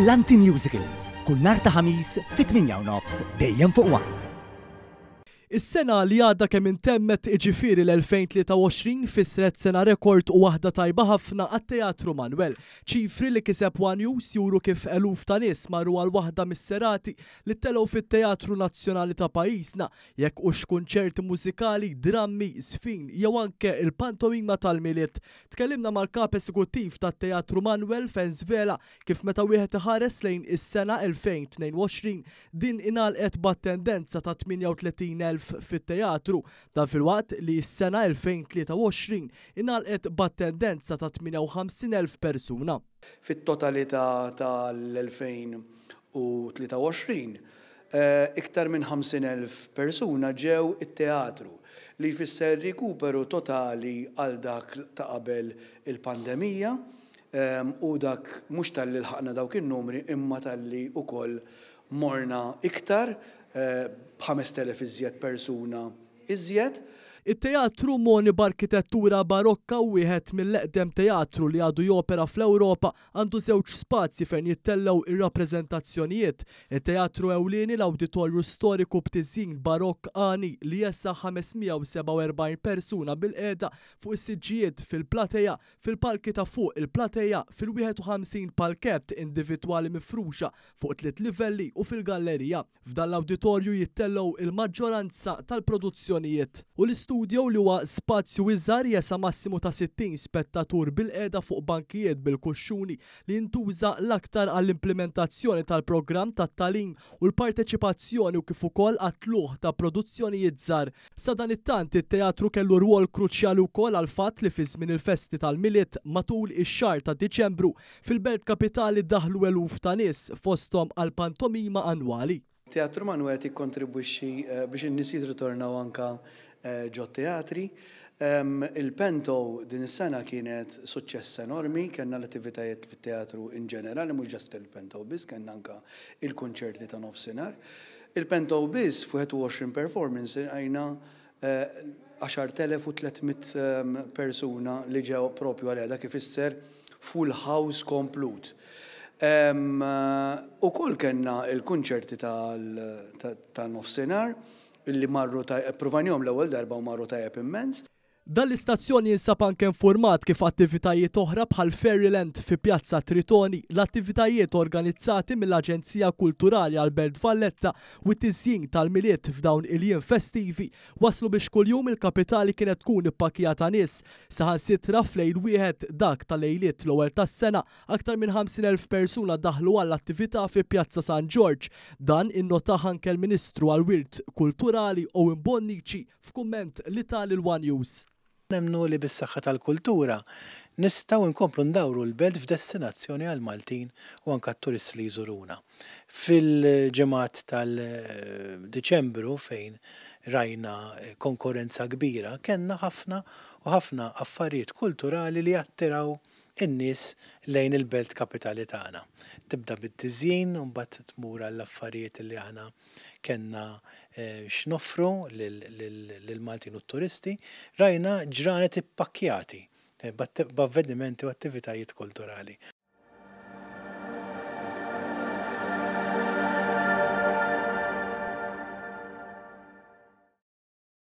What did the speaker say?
Brillanti Musicals, kull nhar ta' Ħamis fit-8:30 dejjem fuq One. Is-sena li għadha kemm intemmet, iġifieri l-2023, fissret sena rekord u waħda tajba ħafna għat-Teatru Manoel. Ċifri li kiseb One News juru kif eluf ta' nies marru għal waħda mis-serati li ttelgħu fit-Teatru Nazzjonali ta' pajjiżna, jekk hux kunċerti mużikali, drammi, żfin jew anke il-pantomima tal-Milied. Tkellimna mal-Kap Esekuttiv tat-Teatru Manoel fejn żvela kif meta wieħed iħares lejn is-sena 2022 din ingħalqet b'attendenza ta' 38,000 fit-teatru, dan filwaqt li s-sena 2023 ingħalqet b'attendenza ta' 58,000 persuna. Fit-totalità tal-2023, iktar minn 50,000 persuna ġew it-teatru, li jfisser rikuperu totali għal dak ta' qabel il-pandemija, u dak mhux talli lħaqna dawk in-numri imma talli wkoll morna iktar b'5,000 iżjed persuna iżjed. It-teatru moni b'arkitettura barokka u wieħed mill-eqdem teatru li għadu jopera fl-Ewropa għandu żewġ spazji fejn jittellgħu ir-rappreżentazzjonijiet. Il-teatru ewlieni, l-awditorju storiku b'tiżjin barokk għani li jesa' 547 persuna bil-qiegħda fuq is-siġġijiet fil-plateja, fil-palki ta' fuq il-plateja, fil-51 palkett individwali mifruxa fuq 3 livelli u fil-gallerija. F'dan l-awditorju jittellgħu il-maġġoranza tal-produzzjonijiet. U l-istudio li huwa spazju iżgħar jesa' massimu ta' 60 spettatur bil-qiegħda fuq bankijiet bil-kuxxuni li jintuża l-aktar għall-implementazzjoni tal-programm tat-tagħlim u l-parteċipazzjoni u kif ukoll għat-tluħ ta' produzzjonijiet żgħar. Sadanittant it-teatru kellu rwol kruċjali wkoll għall-fatt li fi żmien il-festi tal-Milied matul ix-xahar ta' Diċembru fil-Belt Kapitali daħlu eluf ta' nies fosthom għall-pantomima annwali. Teatru Manoel jikkontribwixxi biex in-nies jirritornaw anka ġo teatri. Il-Panto din is-sena kienet suċċess enormi, kellna l-attivitajiet fit-teatru in ġenerali, mhux just il-Panto biss, kellna anka il-kunċerti ta' nofsinhar. Il-Panto biss f'21 performance għajna 10,300 persuna li ġew propju għalija, dak ifisser full house komplut. Ukoll kellna il-kunċerti ta' nofsinhar illi marru ppruvajnihom l-ewwel darba u marru tajjeb immens. Dan l-istazzjon jinsab anke informat kif attivitajiet oħra bħal Fairyland fi Pjazza Tritoni, l-attivitajiet organizzati mill-Aġenzija Kulturali għall-Belt Valletta u t-tiżjin tal-Milied f'dawn il-jiem festivi waslu biex kuljum il-kapitali kienet tkun ippakkjata nies. Saħansitra f'lejl wieħed, dak tal-lejliet l-ewwel tas-sena, aktar minn 50,000 persuna daħlu għall-attività fi Pjazza San Ġorġ. Dan innotah anke l-Ministru għall-Wirt Kulturali Owen Bonnici f'kumment li ta lil One News. Nemmnu li bis-saħħa tal-kultura nistgħu nkomplu ndawru l-belt f'destinazzjoni għal Maltin u anke t-turisti li jżuruna. Fil-ġimgħat tal-Diċembru fejn rajna konkurrenza kbira, kellna ħafna u ħafna affarijiet kulturali li attiraw in-nies lejn il-belt kapitali tagħna. Tibda bit-tiżjin u mbagħad tmur għall-affarijiet li aħna kellna x'noffru lill-Maltin u t-turisti, rajna ġranet ippakkjati b'avvenimenti u attivitajiet kulturali.